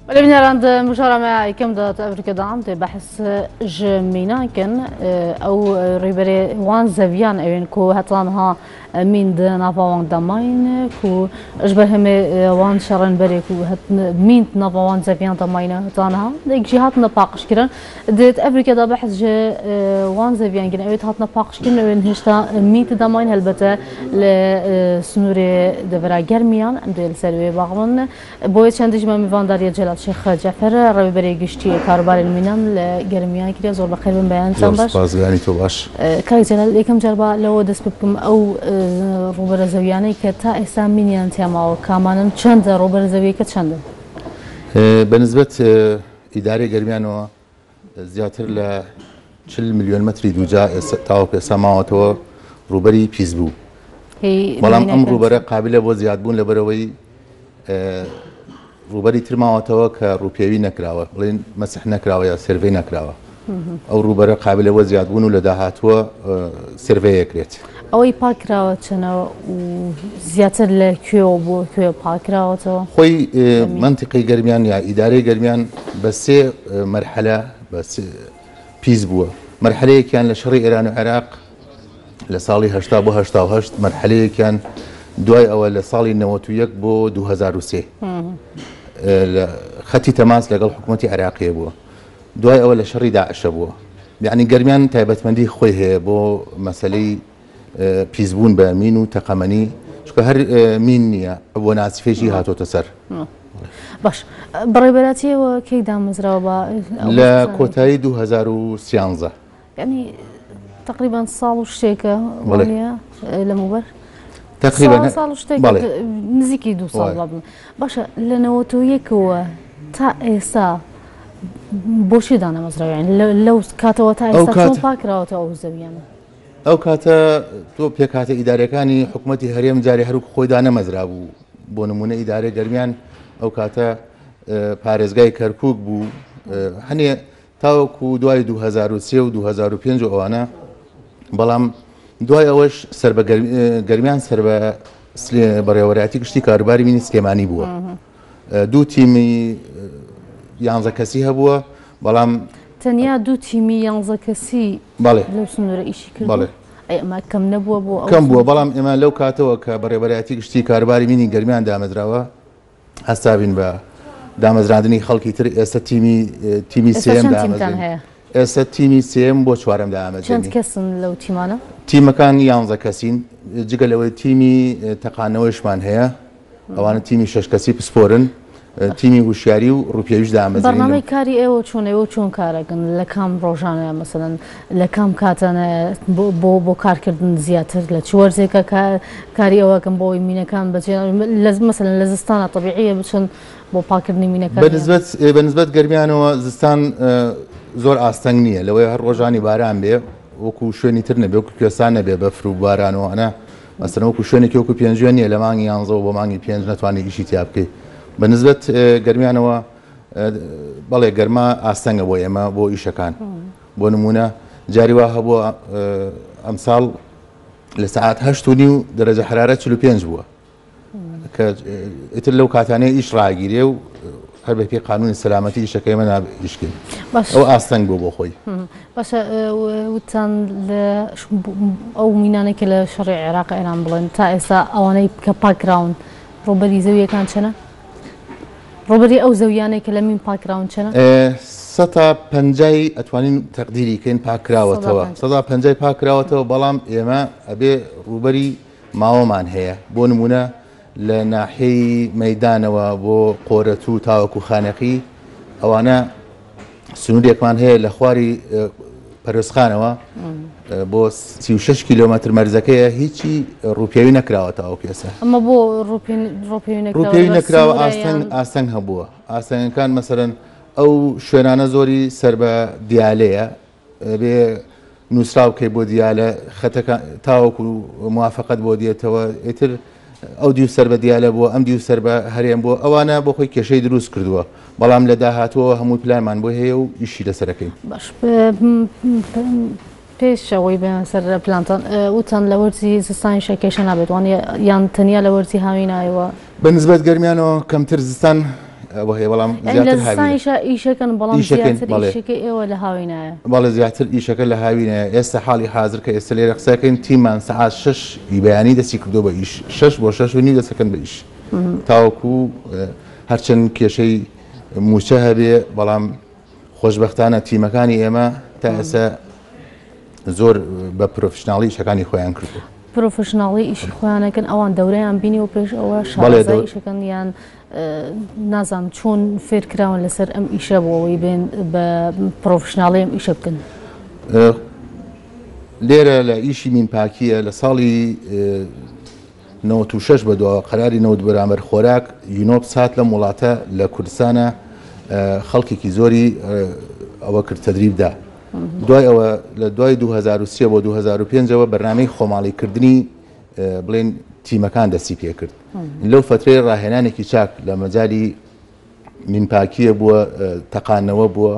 بەلێ بینەران di mijara me yekem de di Evrîkê de em dê behs ji mînan kin ew rêberê wan zeviyan ewên ku heta niha mîn di nava wan de mayîn ku ji ber hemê wan şerên berê ku mîn di nava wan zeviyan de mayîne heta niha yek jî hatine paqijkirin di Evrîkê de behs ji wan zeviyan kin ewê hatine paqijkirin ewên hêjta mîn di de mayîn helbete li sinûrê devera germiyan em dê li ser wê baxivin. Bo wê çendî ji me mîvandariya Celal Şêx Cefer, Rêveberê Giştî yê Karûbarên Mînan li Germiyan kiriye. Zor bexêr bin beyan Zor baş. Spas beyanî to baş. Kak Celal yekem car ba lewe dest pê bikim ew rûbere zewyanê ke ta êsta mîniyan têya mawe kamanin çend e rûbere zewiyeke çend in? Be nisbet îdarê Germiyanەوە زیاتر لە 40 ملیۆن مەتری دووجا تاوەکو ئێستا ماوەتەوە ڕووبەری پیس بوو بەڵام ئەم ڕووبەرە قابلە بۆ زیادبوون لەبەرەوەی ڕووبەری تر ماوەتەوە کە ڕووپێوی نەکراوە بڵێن مەسح نەکراوە یا سێرڤی نەکراوە ئەو ڕووبەرە قابلە بۆ زیادبوون و لە داهاتووە سێرڤەیەکرێت. ئەوەی پاکراوە چەنە و زیاتر لە کوێوە بۆ کوێ پاکراوەتەوە؟ خۆی مەنتیقەی گەرمیان یا ئیدارەی گەرمیان بە سێ مەرحەلە بە پیس بووە. مەرحەلەیەکیان لە شەڕی ئێران و عێراق لە ساڵی 80 بۆ 88 مەرحەلەیەکیان دوای ئەوە لە ساڵی 91 بۆ 2003 لە خەتی تەماس لەگەڵ حکوومەتی عێراقیە بووە. دوای ئەوە لە شەڕی داعشە بووە. یەعنی گەرمیان تایبەتمەندی خۆی هەیە بۆ مەسەلەی پیسبوون بە مین و تەقەمەنی چونکە هەر مین نییە بۆ ناسیفێکی هاتۆتە سەر. باش بەڕێوەبەرایەتیەوە کەی دامەزراوە بە لە کۆتایی 2013 یعنی تقریبا ساڵ و شتێکە لەمەوبەر تقریبا ساڵ و شتێک نزیکی دو ساڵ بڵێم باشە لە نەوەت و یەکەوە تا ئێستا بۆچی دانەمەزراوە یانی لەو کاتەوە تا ئێستا چۆن پاکراوەتەوە ئەو زەویانە؟ ئەو کاتە تۆ پێکهاتە ئیدارەکانی حکوومەتی هەرێم جارێ هەروک خۆی دانەمەزرابوو بۆ نمونە ئیدارەی گەرمیان ئەو کاتە پارێزگای کەرکک بوو هەنێ تاوەکو دوای 2003 و 2005 و ئەوانە بەڵام دوای ئەوەش سەر بە گەرمیان سەر بە بەڕێوەرایەتی گشتی کاروباری مینی سلێمانی بووە دوو تیمی یانزە کەسی هەبووە بەڵام تەنیا دوو تیمی یانزە کەسی بەڵێ لەو سنوورە ئیشی کرد بەڵێ ئەی ئەمە کەم نەبووە بۆ کەم بووە بەڵام ئێمە لەو کاتەوە کە بەڕێوەبەرایەتی گشتی کاروباری مینی گەرمیان دامەزراوە هەستاوین بە دامەزراندنی خەڵکی تر ئێستا تیمی تیمی سێم دامەزرێن ئێستا تیمی سێم بۆ چوارەم دامەزرێنین چەند کەسن لەو تیمانە؟ تیمەکان یانزە کەسین جگە لەوەی تیمی تەقانەوەیشمان هەیە ئەوانە تیمی شەش کەسی پسپۆرن، تیمی هوشیاری و ڕووپێویش دامەزرێنن. بەرنامەی کاری ئێوە چۆنە؟ ئێوە چۆن کارەکەن؟ لە کام ڕۆژانە مەسەلەن لە کام کاتانە بۆ بۆ کارکردن زیاتر لە چ وەرزێکە کاری ئەوەکەن بۆ ئەوەی مینەکان بەجێ مەسەلەن لە زستانە تەبیعیە بچن بۆ پاکردنی مینەکان بەنسبەت بەنسبەت گەرمیانەوە زستان زۆر ئاستەنگ نییە لەوەی هەر ڕۆژانی باران بێ وەکو شوێنی تر نەبێ وەکو کوێستان نەبێ بەفر و باران و ئەوانە مەسەلەن وەکو شوێنێکی وەکو پێنجوێن نییە لە مانگی یانزەوە بۆ مانگی پێنج نەتوانی ئیشی تیا بکەی بە نسبەت گەرمیانەوە بەڵێ گەرما ئاستەنگە بۆ ئێمە بۆ ئیشەکان بۆ نمونە جاری وا هەبووە ئەمساڵ لە سەعات هەشت و نیو دەرەجە حرارە 45 بووە کە ئیتر لەو کاتانەیە ئیش ڕاگیرێ و هەر بە پێی قانونی سەلامەتی ئیشەکە ئێمە نابێ ئیش کەین ئەو ئاستەنگ بوو بۆ خۆی. باشە وتان لە ئەو مینانەی کە لە شەڕی عێراق ئێران بڵێن تا ئێستا ئەوانەی کە پاکراون ڕووبەری زەویەکان چەنە؟ ڕووبەری ئەو زەویانەی کە لە مین پاکراون چەنە؟ سەتا پەنجای ئەتوانین تەقدیری کەین پاکراوەتەوە سەدا پەنجای پاکراوەتەوە بەڵام ئێمە ئەبێ ڕووبەری ماوەمان هەیە بۆ نموونە لە ناحیەی مەیدانەوە بۆ قۆرەتوو تاوەکو خانەقی ئەوانە سنوورێکمان هەیە لە خواری پەروێزخانەوە بۆ 36 کیلۆمەتر مەرزەکەیە هیچی ڕووپێوی نەکراوە تاوەکو ئێستا. ئەمە بۆ ڕووپێوی نەکراوە ئاستەنگ ئاستەنگ هەبووە ئاستەنگەکان مەسەرەن ئەو شوێنانە زۆری سەر بە دیالەیە ئەبێ نووسراو بکەی بۆ دیالە خەتەکە تاوەکو موافقەت بۆ دێتەوە ئیتر ئەو دیو سەر بە دیالە بووە ئەم دیو سەر بە هەرێم بووە ئەوانە بۆ خۆی کێشەی دروست کردووە بەڵام لە داهاتووەوە هەموو پلانمان بۆی هەیە و ئیشی لەسەرەکەین. باش پێش ئەوەی بێمە سەر پلانتان وتان لە وەرزی زستانیشە کێشە نابێت وانە یان تەنیا لە وەرزی هاوینایەوە؟ بە نسبەت گەرمیانەوە کەمتر زستان ئەوە هەیە بەڵام زیاتر هاوینە ئیشەکەن بەڵام زیاتر ئیشەکە ئێوە لە هاوینایە. بەڵێ زیاتر ئیشەکە لە هاوینایە ئێستا حاڵی حازر کە ئێستا لێرە قسەکەین تیمان سەعات 6 ی بەیانی دەستی کردووە بە ئیش 6 بۆ 6 و نیو دەستەکەن بە ئیش تاوەکو هەرچەند کێشەی موچە هەبێ بەڵام خۆشبەختانە تیمەکانی ئێمە تا ئێستا زۆر بە پرۆفشناڵی ئیشەکانی خۆیان کردووە. پرۆفشناڵی ئیشی خۆیان ئەکەن ئەوان دەورەیان بینیوە پێش ئەوە شارەزای ئیشەکەن یان نازانم چۆن فێرکراون لەسەر ئەم ئیشە بۆ ئەوەی بێن بە پرۆفشناڵی ئەم ئیشە بکەن؟ لێرە لە ئیشی مین پاکیە لە ساڵی 96 بەدواوە قەراری نەوت بەرامبەر خۆراک یونۆپس هات لەم وڵاتە لە کوردستانە خەڵکێکی زۆری ئەوە کرد تەدریب دا دوای ئەوە لە دوای 2023 بۆ 2005ەوە بەرنامەی خۆماڵیکردنی بڵێن تیمەکان دەستی پێکرد لەو فترەی ڕاهێنانێکی چاک لە مەجای مینپاکییە بووە، تەقاندنەوە بووە،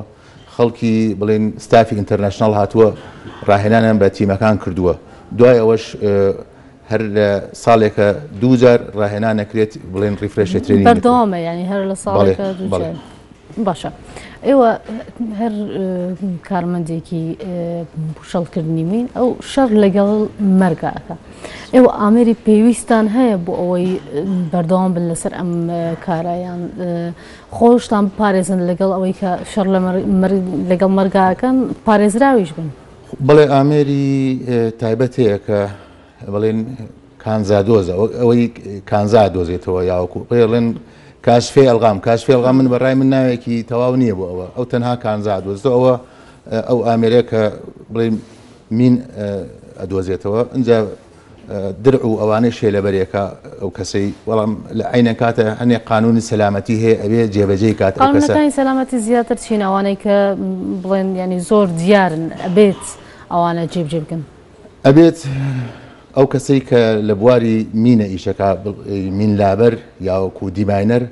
خەڵکی بڵێن ستافی international هاتووە ڕاهێنانیان بە تیمەکان کردووە، دوای ئەوەش هەر لە ساڵێکە دووجار ڕاهێنان ئەکرێت بڵێن refresher training بەردەوامە یانی هەر لە ساڵێکە دووجار. باشە ئێوە هەر کارمەندێکی شەڕکردنی مین ئەو شەڕ لەگەڵ مەرگا ئەکا. ئێوە ئامێری پێویستان هەیە بۆ ئەوەی بەردەوام بن لەسەر ئەم کارە یان خۆشتان بپارێزن لەگەڵ ئەوەی کە شەڕ لەگەڵ مەرگاکەن پارێزراویش بن؟ بەڵێ ئامێری تایبەت هەیە کە بڵێن کانزادۆزە ئەوەی کانزا دۆزێتەوە یاوەکو پێڵێن کاشفێ ئەلغام کاشفێ ئەلغام من بەڕای من ناوێکی تەواو نییە بۆ ئەوە ئەو تەنها کانزا دۆزێتەوە ئەوە ئەو ئامێرە کە بڵێن مین ئەدۆزێتەوە ئینجا درع و ئەوانەی شێ لەبەرێکە ئەو کەسەی بەڵام لە عینە کاتە هەنێ قانونی سەلامەتی هەیە ئەبێ جێبەجێی کات ئەو کەسە. قانونەکانی سەلامەتی زیاتر چین ئەوانەی کە بڵێن یانی زۆر دیارن ئەبێت ئەوانە جێبجێ بکەن؟ ئەبێت ئەو کەسەی کە لە بواری مینە ئیشەکە مین لابەر یاوەکو deminer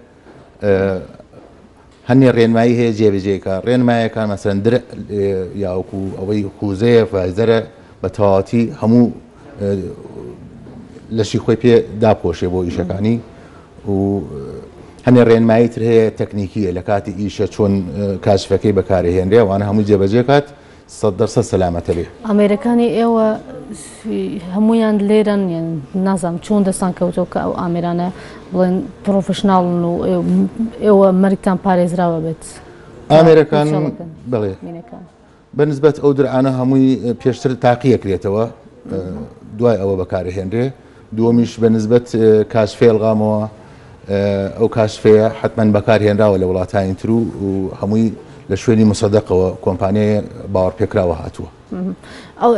هەنێ ڕێنمایی هەیە جێبەجێی کا، ڕێنمایەکان مەسەلەن درع یا وەکو ئەوەی خوزەیە visor ە بە تەواوەتی هەموو لەشی خۆی پێ داپۆشێ بۆ ئیشەکانی و هەنێ ڕێنمایی تر هەیە تەکنیکیە لە کاتی ئیشە چۆن کاشفەکەی بەکارهێنرێ وانە هەموو جێبەجێ کات 100% سەلامەتە بێ. ئامێرەکانی ئێوە هەموویان لێرەن یان نازانم چۆن دەستان کەوتەوە کە ئەو ئامێرانە بڵێن professional ن و ئێوە مەرگتان پارێزراوە بێت؟ ئامێرەکان بڵێ بەنسبەت ئەو درعانە هەمووی پێشتر تاقیەکرێتەوە دوای ئەوە بەکارهێنرێ دووەمیش بە نسبەت کاشفەی ئەلغامەوە ئەو کاشفەیە حەتمەن بەکارهێنراوە لە وڵاتانی تر و هەمووی لە شوێنی مسەدەقەوە کۆمپانیای باوەڕپێکراوە هاتووە.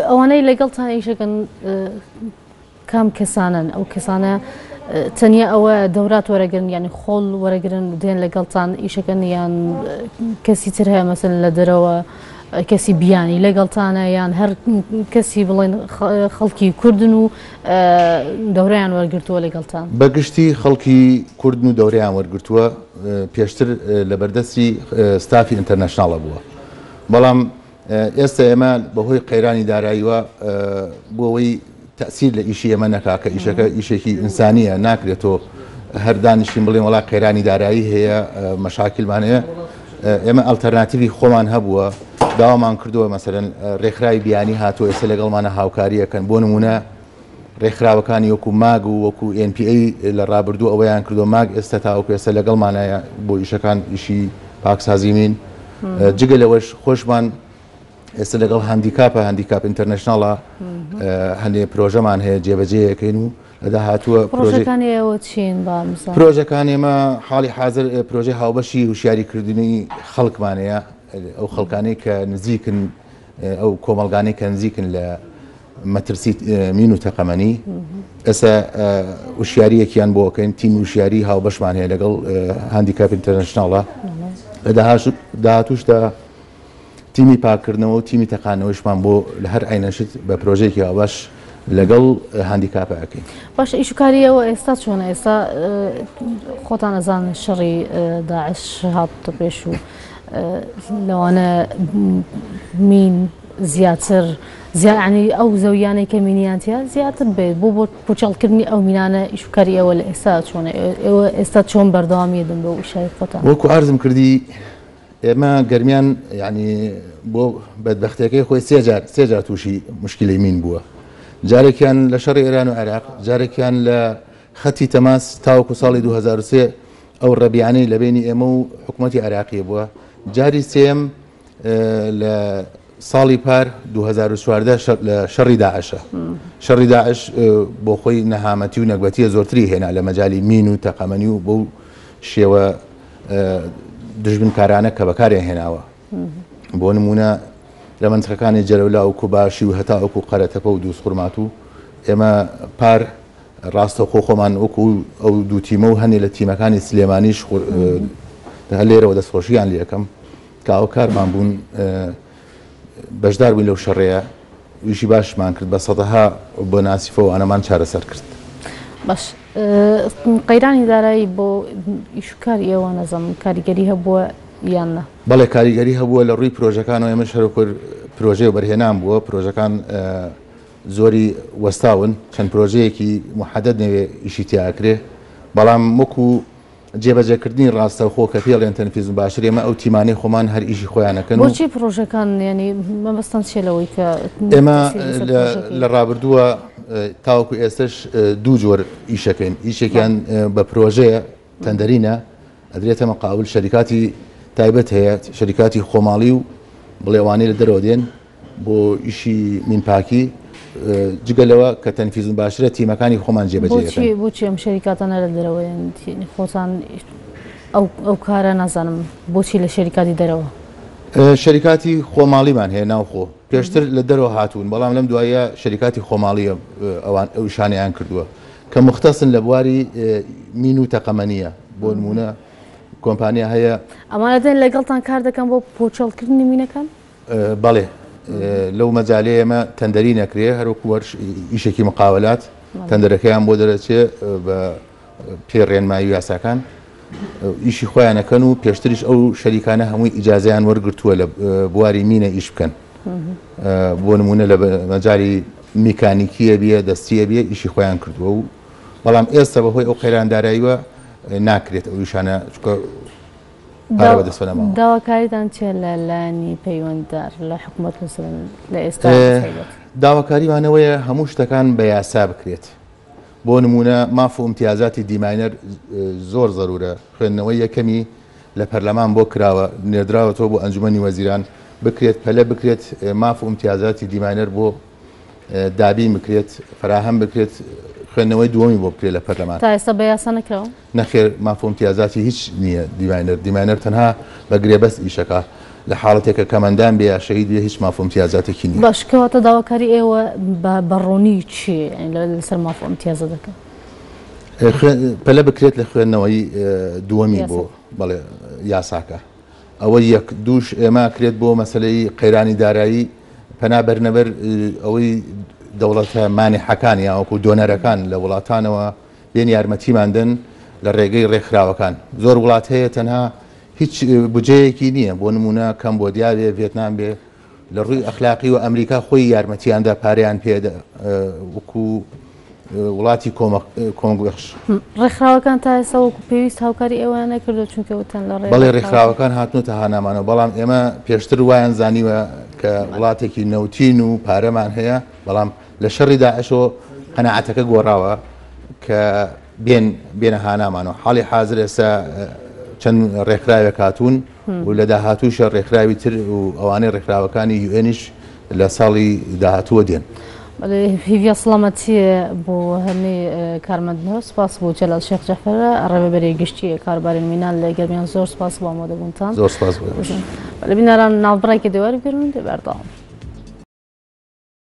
ئەوانەی لەگەڵتان ئیشەکەن کام کەسانن؟ ئەو کەسانە تەنیا ئەوە دەورات وەرەگرن یعنی خۆڵ وەرەگرن دێن لەگەڵتان ئیشەکەن یان کەسی تر هەیە مەسەن لە دەرەوە کەسی بیانی لەگەڵتانە یان هەر کەسی بڵێن خەڵکی کوردن و دەورەیان وەرگرتووە لەگەڵتان؟ بە گشتی خەڵکی کوردن و دەورەیان وەرگرتووە، پێشتر لەبەردەستی ستافی international ە بووە، بەڵام ئێستا ئێمە بەهۆی قەیرانی داراییوە بۆ ئەوەی تەئسیر لە ئیشی ئێمە نەکا کە ئیشەکە ئیشێکی ئینسانییە ناکرێت تۆ هەر دانیشین بڵێن وەڵا قەیرانی دارایی هەیە مەشاکلمان هەیە ئێمە ئەلتەرناتیڤی خۆمان هەبووە داوامان کردووە مەسەلەن ڕێکخراوی بیانی هاتووە ئێستا لەگەڵمانە هاوکاریەکەن بۆ نمونە ڕێکخراوەکانی وەکو ماگ و وەکو NPA لە ڕابردوو ئەوەیان کردو ماگ ئێستا تاوەکو ئێستا لەگەڵمانایە بۆ ئیشەکان ئیشی پاکسازی مین جگە لەوەش خۆشمان ئێستا لەگەڵ هاندیکاپە هاندیکاپ ئینتەرنەشناڵە هەندێک پرۆژەمان هەیە جێبەجێیەکەین و لە داهاتووە پرۆژەکانی ئێوە چین با بزانین؟ پرۆژەکان ئێمە حاڵی حازر پرۆژەی هاوبەشی هوشیاریکردنی خەڵکمانەیە ئەو خەڵکانەی کە نزیکن ئەو کۆمەڵگانەی کە نزیکن لە مەترسی مین و تەقەمەنی ئێستا وشیاریەکیان بۆ ئەکەین تیم وشیاری هاوبەشمان هەیە لەگەڵ هاندیکاپ ئینتەرنەشناڵە لە داهاتوشدا تیمی پاککردنەوە و تیمی تەقاندنەوەیشمان بۆ لە هەر عەینەن شت بە پرۆژەیەکی هاوبەش لەگەڵ هاندیکاپە ئەکەین. باشە ئیش و کاری ئێوە ئێستا چۆنە؟ ئێستا خۆتان ئەزانن شەڕی داعش هاتە پێش و لەوانە مین زیاتر یعنی ئەو زەویانەی کە مینیان تیا زیاتر بێت بۆ بۆ پوچەڵکردنی ئەو مینانە ئیش و کاری ئێوە لە ئێستا چۆنە؟ ئێوە ئێستا چۆن بەردەوامی دەن بەو ئیشای خۆتان؟ وەکو عەرزم کردی ئێمە گەرمیان یعنی بۆ بەدبەختیەکەی خۆی سێ جار سێ جار تووشی مشکلەی مین بووە. جارێکیان لە شەڕی ئێران و عێراق، جارێکیان لە خەتی تەماس تاوەکو ساڵی 2003 ئەو ڕەبیانەی لە بینی ئێمە و حکوومەتی عێراقی بووە. جاری سێم لە ساڵی پار 2014 لە شەڕی داعشە. شەڕی داعش بۆ خۆی نەهامەتی و نەگبەتیە زۆرتری هێنا لە مەجالی مین و تەقەمەنی و بەو شێوە دژمنکارانە کە بەکاریان هێناوە. بۆ نمونە لە مەنتقەکانی جەلەولا و کوباشی و هەتاوەکو قەرەتەپە و دووزخورماتوو ئێمە پار ڕاستەوخۆ خۆمان وەکو ئەو دوو تیمە و هەنێ لە تیمەکانی سلێمانیش هەر لێرەوە دەستخۆشیان لێ ئەکەم کە هاوکارمان بوون بەشدار بووین لەو شەڕەیە ئیشی باشمان کرد بە سەدەها بۆ ناسیفە و ئەنەمان چارەسەر کرد. باش قەیرانی دارایی بۆ ئیش و کاری ئێوە نەزانم کاریگەری هەبووە یان نا؟ بەڵێ کاریگەری هەبووە لە ڕووی پرۆژەکانەوە ئێمەش هەروەکو پرۆژەی وەبەرهێنان بووە پرۆژەکان زۆری وەستاون چەند پرۆژەیەکی محەدەد نەوێ ئیشی تیا ئەکرێ بەڵام وەکو جێبەجێکردنی ڕاستەوخۆ کە پێڵێن تەنفیز مباشر ئێمە ئەو تیمانەی خۆمان هەر ئیشی خۆیان ئەکەن و بۆچی پرۆژەکان یانی مەبەستان چیە لەوەی کە ئێمە لە ڕابردووە تاوەکو ئێستش دوو جۆر ئیشەکەین ئیشێکیان بە پرۆژەیە تەندەرینە ئەدرێتە مقاول شەریکاتی تایبەت هەیە شەریکاتی خۆماڵی و بڵێوانەی لە دەرەوە دێن بۆ ئیشی مین پاکی جگە لەوە کە تەنفیز مباشرە تیمەکانی خۆمان جێبەجێ دەکەن. بۆچی ئەم شەریکاتانە لە دەرەوەیان خۆتان ئەو کارە نازانم بۆچی لە شەریکاتی دەرەوە؟ شەریکاتی خۆماڵیمان هەیە ناوخۆ پێشتر لە دەرەوە هاتوون بەڵام لەم دواییە شەریکاتی خۆماڵیە ئەوان ئەو ئیشانەیان کردووە کە مختەسن لە بواری مین و تەقەمەنیە بۆ نمونە کۆمپانیا هەیە. ئەمانە دێن لەگەڵتان کار دەکەن بۆ پۆچەڵکردنی مینەکان؟ بەڵێ لەو مەجالەی ئێمە تەندەری نەکرێ هەروەکو هەر ئیشێکی مقاولات تەندەرەکەیان بۆ دەرەچێ بە پێ ڕێنمایی و یاساکان ئیشی خۆیانەکەن و پێشتریش ئەو شەریکانە هەمووی ئیجازەیان وەرگرتووە لە بواری مینە ئیش بکەن بۆ نمونە لە مەجالی میکانیکیە بیە دەستیە بیە ئیشی خۆیان کردووە و بەڵام ئێستا بەهۆی ئەو قەیران داراییوە ناکرێت ئەو ئیشانە چونکە پارە بەدەستەوە نەماوە. داواکاریتان چیە لە لایەنی پەیوەنددار لە حکومەت مەسەلەن لە ئێستا بە تایبەت؟ داواکاریمان ئەوەیە هەموو شتەکان بە یاسا بکرێت. بۆ نموونە ماف و ئیمتیازاتی دیماینەر زۆر زەرورە، خوێندنەوەی یەکەمی لە پەرلەمان بۆ کراوە، نێردراوەتەوە بۆ ئەنجومەنی وەزیران، بکرێت پەلە بکرێت ماف و ئیمتیازاتی دیماینەر بۆ دابین بکرێت، فەراهەم بکرێت، خوێندنەوەی دووەمی بۆ بکرێت لە پەرلەمان. تا ئێستا بە یاسا نەکراوە؟ نەخێر ماف و ئیمتیازاتی هیچ نییە دیماینەر، دیماینەر تەنها بە گرێبەست ئیشەکا، لە حاڵەتێک کە کەمەندان بێ یا شەهید بێ هیچ ماف و ئیمتیازاتێکی نییە. باش کەواتە داواکاری ئێوە بە ڕوونی چییە یانی لەسەر ماف و ئیمتیازە دەکەن؟ پەلە بکرێت لە خوێندنەوەی دووەمی بۆ بەڵێ یاساکە. ئەوە یەک، دووش ئێمە کرێت بۆ مەسەلەی قەیرانی دارایی پەنا بەرنە بەر ئەوەی دەوڵەتە مانحەکان یا وەکو دۆنەرەکان لە وڵاتانەوە بێن یارمەتیمان دەن لە ڕێگەی ڕێکخراوەکان. زۆر وڵات هەیە تەنها هیچ بودجەیەکی نییە، بۆ نموونە کەمبۆدیا بێ، ڤێتنام بێ، لە ڕووی ئەخلاقی و ئەمریکا خۆی یارمەتیاندا پارەیان پێدا وەکو وڵاتی کۆمەک بەخش. ڕێکخراوەکان تا ئێستا وەکو پێویست هاوکاری ئێوەیان نەکردووە چونکە وتن لە ڕێ بەڵێ ڕێکخراوەکان هاتنەتە هانامانەوە بەڵام ئێمە پێشتر وایان زانیوە کە وڵاتێکی نەوتین و پارەمان هەیە بەڵام لە شەڕی داعشەوە قەناعەتەکە گۆڕاوە کە بێن بێنە هانامانەوە حاڵی حازر ئێستا چەند ڕێکخراوێک هاتوون و لە داهاتووشە ڕێکخراوی تر و ئەوانەی ڕێکخراوەکانی یوئێنیش لە ساڵی داهاتووە دێن. هیڤیا سڵامەتی بۆ هەمی کارمەندنەوە سپاس بۆ جەلال شێخ جەعفەر ڕێوەبەری گشتی کاروباری مینان لە گەرمیان زۆر سپاس بۆ ئامادەبوونتان. زۆر سپاس بۆ ئێوەش. لە بینەران ناوبڕێکی دەوەربگرن و دەبەردەوام.